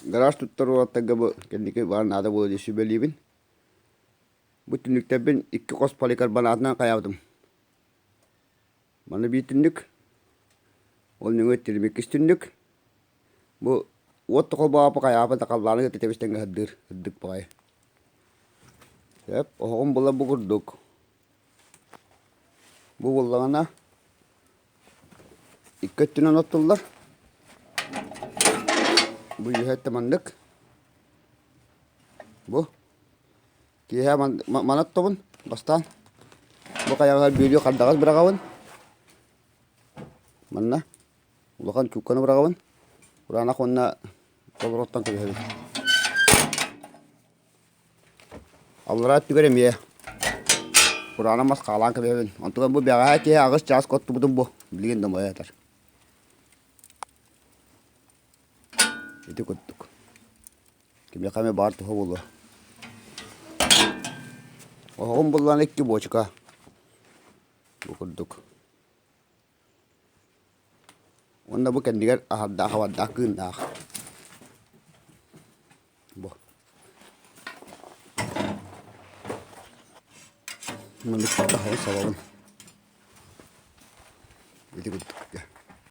Гараж туттар уолаттарга бу кэнники баар наада буолуо диэн сүбэлиибин. Бу түннүктэрбин икки хос поликарбонатынан хайаабытым. Манна биир түннүк, ол нөҥүө өттүнүм иккис түннүк. Бу уот тохолбооппу хайаапа да халлааны кытта тэбис-тэҥҥэ сырдыыр сырдык баҕайы. Сөп, оһоҕум була бу курдук. Бу буоллаҕына икки өттүнэн оттуллар. Бу үөһэ өттө маннык. Бу киэһэ маны оттобун бастаан. Бу хайаҕаһар бүөлүү хардаҕас быраҕабын. Манна улахан чуукканы быраҕабын. Кураанах уонна толору оттон кэбиһэбин. Аллараа өттүгэр эмиэ кураанах мас хаалаан кэбиһэбин. Онтукам бу бэҕэһээ киэһэ аҕыс чааска оттубутум бу. Билигин да умайа сытар. Ити курдук. Кимиэхэ эмэ баар туһа буолуо. Оһоҕум буллаҕына икки буочука. Бу курдук. Уонна бу кэннигэр аһардаах абардаах кыыннаах. Бу. Маннык таһабын салабын. Ити курдук.